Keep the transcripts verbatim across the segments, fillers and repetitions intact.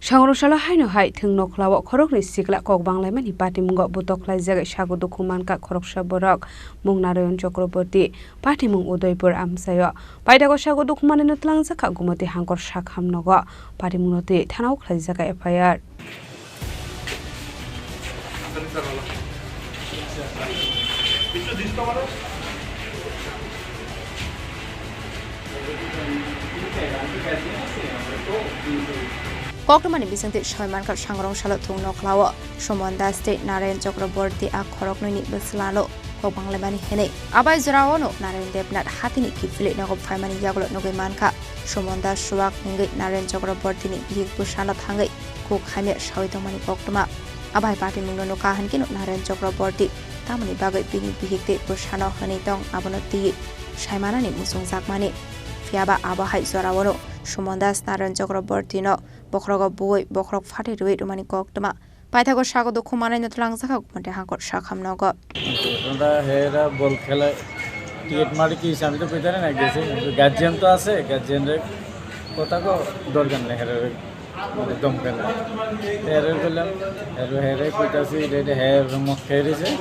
Sangrong salo haino hai thwng nokhlao khoroknwi sikla kok banglaimani patimungo butok khlaijak sago dukhu mankha khoroksa borok mung Narayan Chakraborty, patimung Udaipur amchaio. Paithago sago dukhu manwino twlangjakha Gumoti Hangkor Sakham nogo, patimungno twi thanao khlaijak F I R. Koktwmani bisingtwi soi mankha, Sangrong salo thwng nokhlao Suman Das tei Narayan Chakraborty a khoroknwini bwslano kok banglaimani hwnwi. Abai jorao no Narayan Debnath hatini kiphilwi nogo phaimani yagulo nugwi mankha, Suman Das suwak wngwi Narayan Chakrabortyni bihik bwsano thangwi kuk hamya sawi tongmani koktwma. Abai patimungno nukha hinkhe no Narayan Chakraborty tamoni bagwi bini bihik tei bwsano hwnwi tong abono twiwi saimanani muchungjakmani. Phiyaba abo hai jorao no Suman Das Narayan Chakrabortyno bokhorogo buwi bokhorok phatwi rwwi rwmani koktwma. Paithago sago dukhu manwino twlangjakha Gumoti Hangkor Sakham nogo. Tonda hera bol khela ticket mari ki sami to koitare na gese, guardian to ase, guardian re kota ko dorkar nei, hera re dom kar nei. Hera bolam, hera, hera koitasi re, hera mo khere se.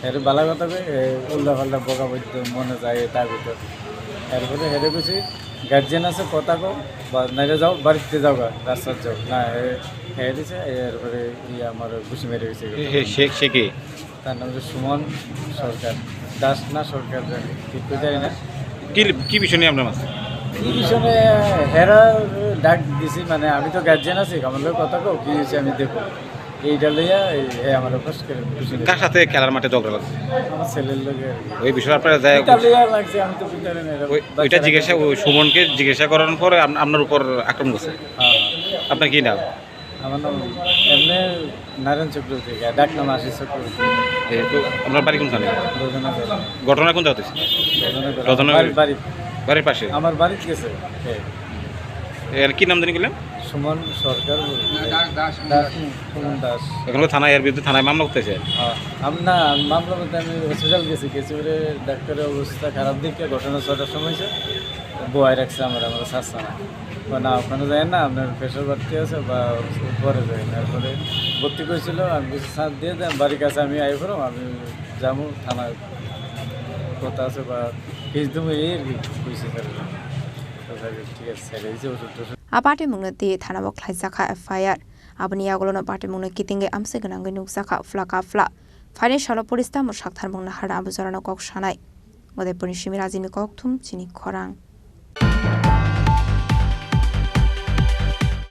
Ere bala kota koi, e, ulda palda boga boi to mone jai ta bhi to. Erpore ere kuchi guardian ase kota ko, ba naile jao, barite jao ga, rasta jao. Na, e, ere se, erpore iye amar gusi mere gese. He, he, se, se ke? Tar nam je Suman Sarkar, Das na Sarkar jani, thik to jani na. Ki, ki bishoy niye apnar mas? Ki bishoy niye hera dak disi, mane ami to guardian ase, amar loge kota ko, ki hoyse ami dekho. এইটা লইয়া এই, এই আমার অভ্যাস করে বুঝি না। কার সাথে খেলার মাঠে ঝগড়া লাগছে? আমার ছেলের লগে আর কি। ওই বিষয়ে আপনারা যাই এটা লইয়া লাগছে, আমি তো ভিতরে নেই, এরা ওই, ওইটা বাচ্চারা জিজ্ঞাসা, খেলছে। ওই সুমনকে জিজ্ঞাসা করার পরে আপ-, আপনার উপর আক্রমণ করছে। হ্যাঁ, হ্যাঁ। আপনার কি নাম? আমার নাম এমনি নারায়ণ চক্রবর্তী, ডাক নাম আশিস চক্রবর্তী। এই তো আপনার বাড়ি কোনখানে? রজনীগঞ্জ। ঘটনা কোন জায়গাতে হয়েছে? রজনীগঞ্জ। রজনীগঞ্জ। বাড়ির, বাড়ির। বাড়ির পাশে? আমার বাড়ির গেছে। হ্যাঁ। এর কি নাম জানি বললেন? সুমন সরকার বলে। দাস, দাস, দাস, সুমন দাস। এখন তো থানায়, এর বিরুদ্ধে থানায় মামলা করতেছে। হ্যাঁ, আমি না, আমি মামলা করতে আমি হসপিটাল গেছি, গেছি বলে ডাক্তারের অবস্থা খারাপ দেখে ঘটনা ছয়টার সময় হয়েছে, বহাই রাখছে আমার, আমার স্যার ছাড়া। বা না, ওখানে যায় না, আপনার প্রেশার বাড়তি আছে বা পরে যায় না। এরপরে ভর্তি করেছিল, আমি কিছু স্যার দিয়ে দেন, বাড়ির কাছে আমি আই করো, আমি যাবো থানায় কথা আছে বা কেস দেবো, এই আর কি কইছে স্যার। তো স্যার ঠিক আছে, ছেড়ে দিয়েছে ওষুধ টষুধ। A patimungno twi thanao khlaijakha F I R. Aboni yagulono patimungno kitingwi amchai gwnangwi nukjakha phla ka phla. Phainai salo police tamo saktharmung naharna abo jorano kok sanai. Udaipurni simi Rajini Kokthum, chini khorang.